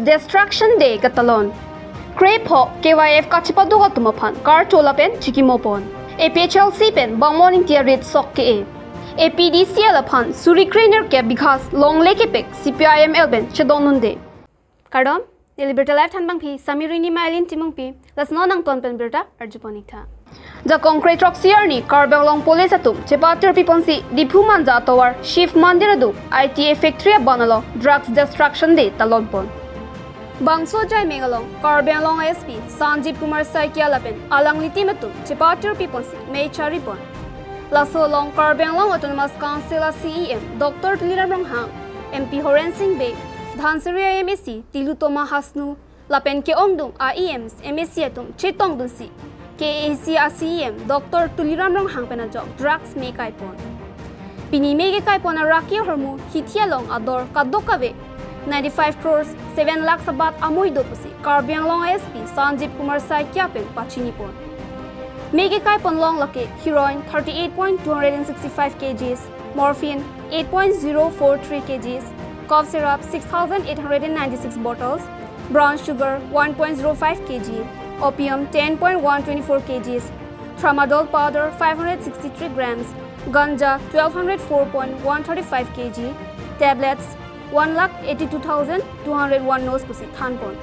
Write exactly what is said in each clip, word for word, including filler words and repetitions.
Destruction Day katalon. Krepho K Y F kachepaduk atum aphan karcho lapen chikimopon. A P H L C pen Bangmon Ingti arit sok ke-e. A P D C L aphan suri krenerkep bighas longle kepek C P I M L pen chedondunde. Kardom, neli Birta Live thanbangpi Samirini Mailin Timungpi, laso non angton pen birta arjupon iktha. Jakong kre throksi arni Karbi Anglong Police atum chepatirpiponsi Diphu Manja atovar Shiv Mandir adung I T A factory aban along Drugs Destruction Day talonpon. Bangso ajoine along Karbi Anglong S P Sanjeev Kumar Saikia lapen alangli team atum chepatirpiponsi mei charipon. Laso along Karbi Anglong Autonomous Council a C E M Doctor Tuliram Ronghang, M P Horen Sing Bey, Dhansiri a M A C Tilottama Hasnu, lapen ke-ongdung a E Ms, M A C atum chetongdunsi K A A C a C E M Doctor Tuliram Ronghang pen ajok drugs mei kaipon. Pini mei kekaipon araki ahormu hithi along ador kadokave ninety-five crores seven lakhs abat amui do pusi Karbi Anglong S P Sanjeev Kumar Saikia pen pachinipon. Mei kekaipon along lake heroin thirty-eight point two hundred and sixty-five kgs, morphine eight point zero four three kgs, cough syrup six thousand eight hundred and ninety-six bottles, brown sugar one point zero five kg, opium ten point one two four kgs, tramadol powder five hundred sixty-three grams, ganja twelve hundred four point one thirty-five kg, tablets one lakh eighty-two thousand two hundred one nos pusi thanpon.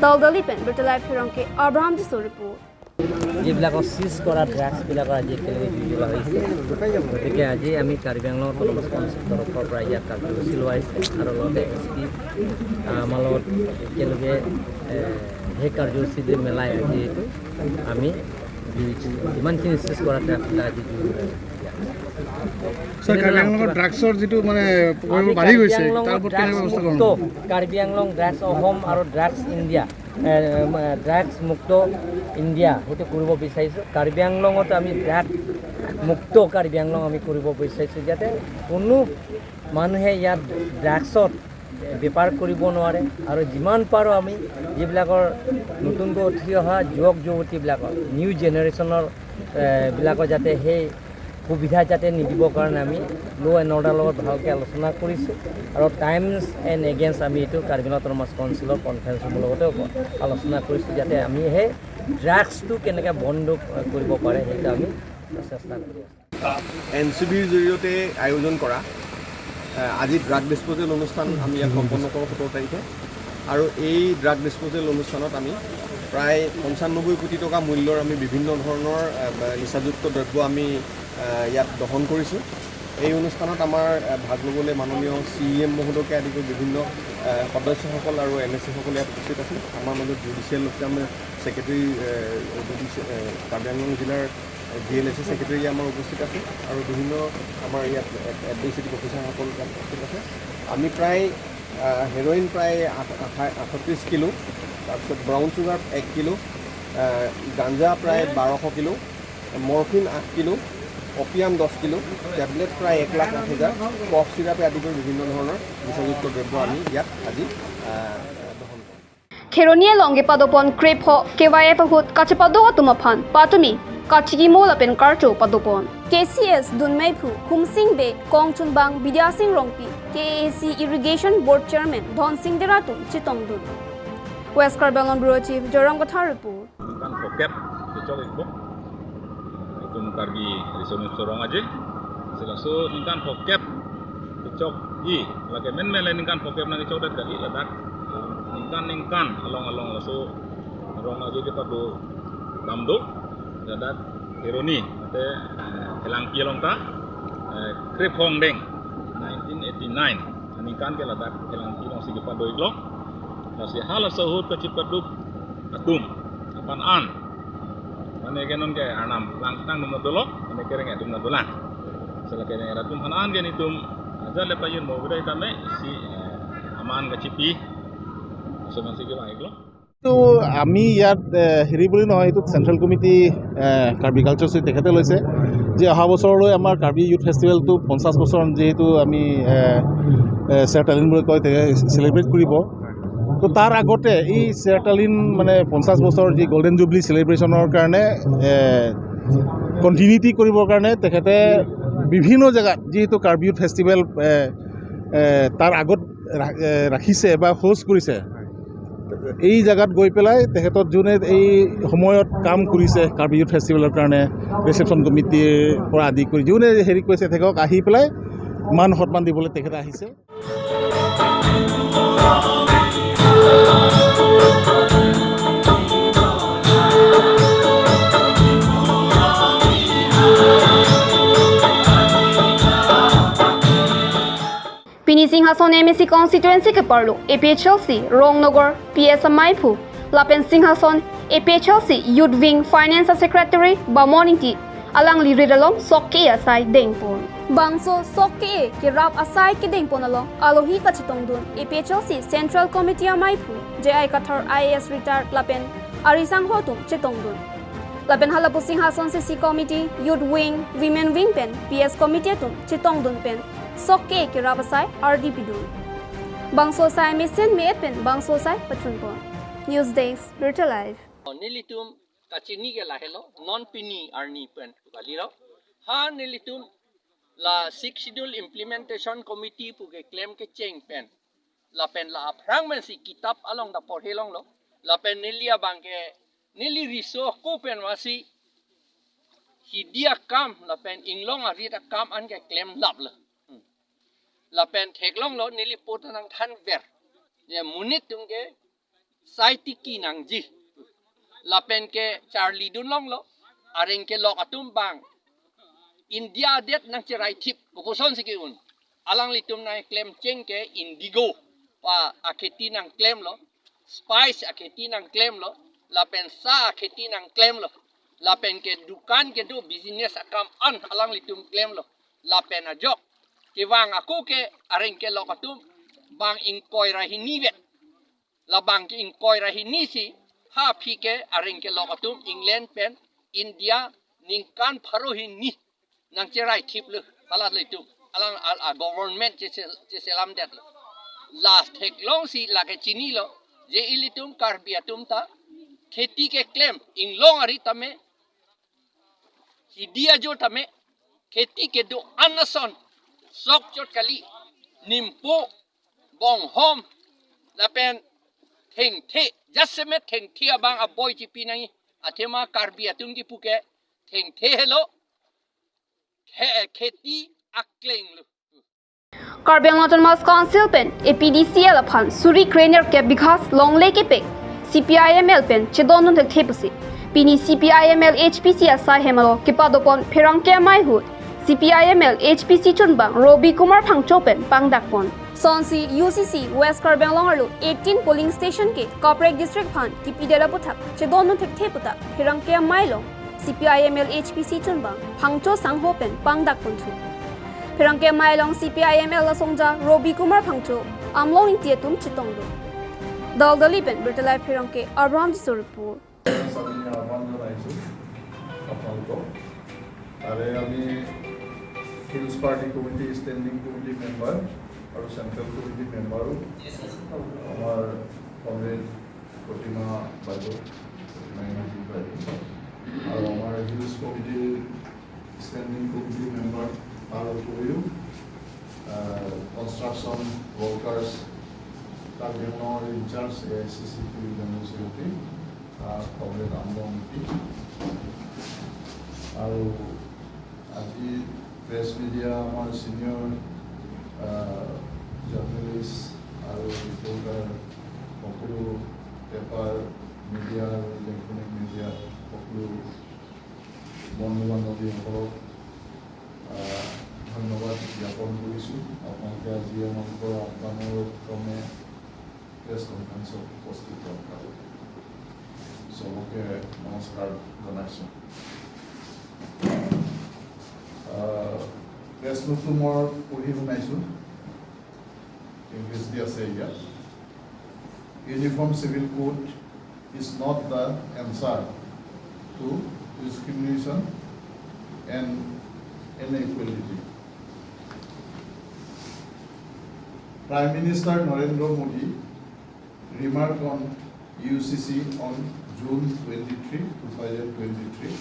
Daldali pen Birta Live Hirongke Abraham Tisso report. যিবিলাকক চিজ কৰা ড্ৰাগছবিলাকৰ আজি একেলগে জুই জ্বলা হৈছে। গতিকে আজি আমি কাৰ্বি আংলং অট'নমাছ কাউন্সিল তৰফৰ পৰা ইয়াত কাৰ্যসূচী লোৱা হৈছে আৰু লগতে এছ পি আমাৰ লগত একেলগে, এ, সেই কাৰ্যসূচীৰে মিলাই আজি এইটো আমি জুই, যিমানখিনি চিজ কৰা ড্ৰাগছবিলাক আজি জুই জ্বলাই ছাৰ, কাৰ্বি আংলঙত ড্ৰাগছৰ যিটো মানে পৰিমাণ বাঢ়ি গৈছে, কাৰ্বি আংলঙত তাৰ ওপৰত কেনেকৈ ড্ৰাগছ ব্যৱস্থা গ্ৰহণ মুক্ত, হ'ব? কাৰ্বি আংলং ড্ৰাগছ অসম আৰু ড্ৰাগছ ইণ্ডিয়া, এ, এম, ড্ৰাগছ মুক্ত ইণ্ডিয়া সেইটো কৰিব বিচাৰিছোঁ। কাৰ্বি আংলঙত আমি ড্ৰাগছ মুক্ত কাৰ্বি আংলং আমি কৰিব বিচাৰিছোঁ, যাতে কোনো মানুহে ইয়াত ড্ৰাগছত বেপাৰ কৰিব নোৱাৰে। আৰু যিমান পাৰোঁ আমি যিবিলাকৰ নতুনকৈ উঠি অহা যুৱক যুৱতীবিলাকৰ, নিউ জেনেৰেশ্যনৰ, এ, বিলাকৰ যাতে সেই সুবিধা যাতে নিদিবৰ কাৰণে আমি ল' এণ্ড অৰ্ডাৰ লগত ভালকৈ আলোচনা কৰিছোঁ। আৰু টাইমছ এণ্ড এগেইনষ্ট আমি এইটো কাৰ্বি আংলং অট'নমাছ কাউন্সিলৰ কনফাৰেন্স ৰুমৰ লগতে আলোচনা কৰিছোঁ, যাতে আমি সেই ড্ৰাগছটো কেনেকৈ বন্ধ কৰিব পাৰে, সেইটো আমি চেষ্টা কৰি আছোঁ। এন চি বিৰ জৰিয়তে আয়োজন কৰা, আহ, আজি ড্ৰাগ ডিছপ'জেল অনুষ্ঠান আমি ইয়াত সম্পন্ন কৰোঁ সোতৰ তাৰিখে। আৰু এই ড্ৰাগ ডিছপ'জেল অনুষ্ঠানত আমি প্ৰায় পঁচানব্বৈ কোটি টকা মূল্যৰ আমি বিভিন্ন ধৰণৰ, আহ, নিচাযুক্ত দ্ৰব্য আমি, আহ, ইয়াত দহন কৰিছোঁ। এই অনুষ্ঠানত আমাৰ, আহ, ভাগ ল'বলৈ মাননীয় চি ই এম মহোদয়কে আদি কৰি বিভিন্ন, আহ, সদস্যসকল আৰু এম এ চিসকল ইয়াত উপস্থিত আছিল। আমাৰ মাজত জুডিচিয়েল অফিচাৰ ছেক্ৰেটেৰী, আহ, জুডিচি-, আহ, কাৰ্বি আংলং জিলাৰ জি এল এছ এ ছেক্ৰেটেৰী আমাৰ উপস্থিত আছে আৰু বিভিন্ন আমাৰ ইয়াত এড-, এডমিনিষ্ট্ৰেটিভ অফিচাৰসকল ইয়াত উপস্থিত আছে। আমি প্ৰায়, আহ, হেৰইন প্ৰায় আঠ-, আঠ-, আঠত্ৰিছ কিলো, তাৰপিছত ব্ৰাউন চুগাৰ এক কিলো, আহ, গাঞ্জা প্ৰায় বাৰশ কিলো, মৰফিন আঠ কিলো, অপিয়াম দহ কিলো, টেবলেট প্ৰায় এক লাখ আঠ হাজাৰ, কফ চিৰাপে আদি কৰি বিভিন্ন ধৰণৰ নিচাযুক্ত দ্ৰব্য আমি ইয়াত আজি, আহ, দহন কৰিম। Kheroni along kepadopon krepho K Y F ahut kachepaduk atum aphan patumi kachikimo lapen karcho padopon. K C S dunmeiphu Humsing Bey, kongchunbang Bidya Sing Rongpi, K A A C Irrigation Board Chairman Dhonsing Dera atum chetongdun. West Karbi Anglong Bureau Chief Joyram Kathar report. Ningkan phokep kechok ikpo. Itum Karbi Riso Nimso Rong Aje. Si laso ningkan phokep kechok-i, lake menmen le ningkan phokep nangkechokdet kali, ladak ningkan ningkan along along laso Rong Aje kepado dam do, ladak Kheroni, mate, eh, Phelangpi along ta, eh, Krepho angdeng nineteen eighty-nine aningkan ke ladak Phelangpi alongsi kepado iklo. Lasi halaso ahut kachepaduk atum aphan an mane ke non ke arnam langtang dum na dolo, mane kereng dum na dolang. Sela kereng atum aphan an ke nitum ajat le payun mo bedai tame si, eh, aman kachipi. So man si ke bang iklo. তো আমি ইয়াত, এ, হেৰি বুলি নহয়, এইটো central committee, এ, Karbi culture sweet তেখেতে লৈছে যে অহা বছৰলৈ আমাৰ কাৰ্বি ইউথ ফেষ্টিভেলটো পঞ্চাছ বছৰ যিহেতু আমি, এ, এ, চেৰতালিন বুলি কয়, তেখেতে চেলিব্ৰেট কৰিব। তো তাৰ আগতে এই চেৰতালিন মানে পঞ্চাছ বছৰ যি গল্ডেন জুবলি চেলিব্ৰেশ্যনৰ কাৰণে, এ, কণ্টিনিউটি কৰিবৰ কাৰণে তেখেতে বিভিন্ন জেগাত যিহেতু কাৰ্বি ইউথ ফেষ্টিভেল, এ, এ, তাৰ আগত ৰা-, এ, ৰাখিছে বা হোষ্ট কৰিছে, এই জাগাত গৈ পেলাই তেখেতক যোনে এই সময়ত কাম কৰিছে কাৰ্বি ইউথ ফেষ্টিভেলৰ কাৰণে, ৰিচেপশ্যন কমিটিৰ পৰা আদি কৰি যোনে হেৰি কৰিছে, তেখেতক আহি পেলাই মান সন্মান দিবলৈ তেখেত আহিছে। Pini Singhason M A C constituency keparlo A P H L C Rongnagar P S amaiphu lapen Singhason A P H L C Youth Wing Finance Secretary Bamon Ingti alangli rit along sok ke-e asai dengpon. Bangso sok ke-e kerap asai kedengpon along alohi kachetongdun A P H L C Central Committee amaiphu J I Kathar I A S retired lapen arisangho atum chetongdun. Lapen halapu Singhason C C Committee, Youth Wing, Women Wing pen P S Committee atum chetongdun pen sok ke-e kerap asai ardi pidun. Bangso asai mesen me-et pen bangso asai pachunpon. News Desk, Birta Live. Nelitum kachini ke lahelo, non pini arni pen kalilo. Ha nelitum la Sixth Schedule Implementation Committee pu keklem kecheng pen, lapen la aphrang pensi kitap along ta porhe longlo. Lapen neli abang ke, neli riso ako pen masi hidi akam lapen inglong arit akam an keklem laplo. Hmm. Lapen theklonglo neli po ta nangthanver. Ya, monit atum ke sai tiki nangji. Lapen kecharlidun longlo, areng kelok atum abang India adet nangcheraithip, kopuson si ke-un. Alanglitum nangklem cheng ke indigo pa akheti nangklemlo, spice akheti nangklemlo, lapen sa akheti nangklemlo, lapen kedukan kedo business akam an alanglitum klemlo, lapen ajok kevang ako ke areng kelok atum bang ingkoi ra hini vet. Labang ke ingkoi ra hini si, ha aphi ke areng kelok atum England pen India ningkan pharo hini nangcheraithiplo, hala litum alang al a government chese-, cheselamdetlo. La theklong si lake chinilo, je ilitum Karbi atum ta kheti keklem inglong arit tame, hidi ajo tame, kheti kedo-an ason sok chot kali, nimpo, bonghom, lapen thengthe, jasemet thengthe abang aboi chipi nangji, athema Karbi atum kipu ke thengthe helo, khe-, kheti aklenglo. Karbi Anglong Autonomous Council pen A P D C L aphan suri krenerkep bighas longle kepek C P I M L pen chedondun thekthe pusi pini C P I M L H P C asai hem along kepadopon pherangke amei ahut C P I M L H P C chunbang Robi Kumar Phangcho pen pangdakpon. Sonsi U C C West Karbi Anglong arlo eighteen polling station ke kaprek district aphan kipidet aputhak chedondun thekthe puta pherangke amei along C P I M L H P C chunbang Phangcho sangho pen pangdakponthu. Pherangke amei along C P I M L asongja Robi Kumar Phangcho, Amlong Ingti atum chetongdun. Daldali pen Birta Live pherangke Abraham Tisso report. আমি আহ্বান জনাইছোঁ আপোনালোকক। তাৰে আমি hills party committee, standing committee member আৰু central committee মেম্বাৰো আমাৰ কমৰেড প্ৰতিমা বাইদেউ, প্ৰতিমা ইংৰাজী বাইদেউ, আৰু আমাৰ হিলছ কমিটিৰ ষ্টেণ্ডিং কমিটি মেম্বাৰ, তাৰ উপৰিও কনষ্ট্ৰাকশ্যন ৱৰ্কাৰ্ছ, কাৰ্বি আংলঙৰ incharge A I C C P general secretary, uh, comrade Amlong Ingti, আৰু আজি প্ৰেছ মিডিয়া, আমাৰ ছিনিয়ৰ, আহ, জাৰ্নেলিষ্ট আৰু ৰিপৰ্টাৰ, সকলো পেপাৰ মিডিয়া আৰু ইলেক্ট্ৰনিক মিডিয়া, সকলো বন্ধু বান্ধৱীসকলক, আহ, ধন্যবাদ জ্ঞাপন কৰিছোঁ। আপোনালোকে আজি আমালোকৰ আহ্বানৰ ক্ৰমে প্ৰেছ কনফাৰেন্সত উপস্থিত হোৱাৰ বাবে চবকে নমস্কাৰ জনাইছোঁ। আহ, প্ৰেছ নোটটো মই পঢ়ি শুনাইছোঁ, ইংলিছ দি আছে ইয়াত। Uniform Civil Code is not the answer to discrimination and inequality. Prime Minister Narendra Modi remark on U C C on June twenty-three, two thousand twenty-three,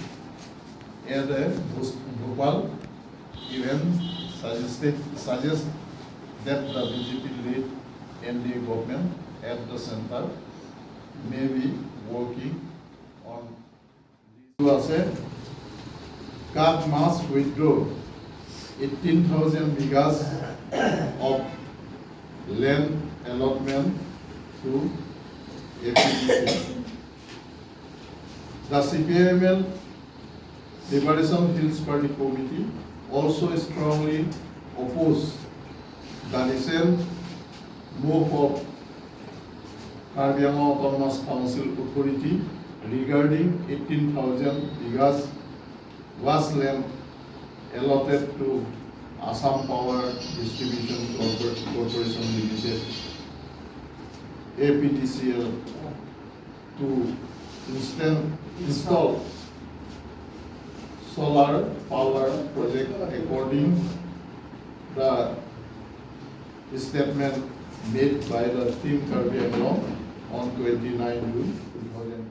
at a Bhos-, Bhopal event suggested, suggest that the B J P-led N D A government at the center may be working on. Issue আছে, KAG must withdraw eighteen thousand bighas of land allotment to A P D C. The C P I M L Liberation Hills Party Committee also strongly oppose the recent move of Karbi Anglong Autonomous Council Authority regarding eighteen thousand bighas vast land allotted to Assam Power Distribution Corpor-, Corporation Limited, A P D C L, to instant install solar power project according the statement made by the Team Karbi Anglong on twenty-nine June two thousand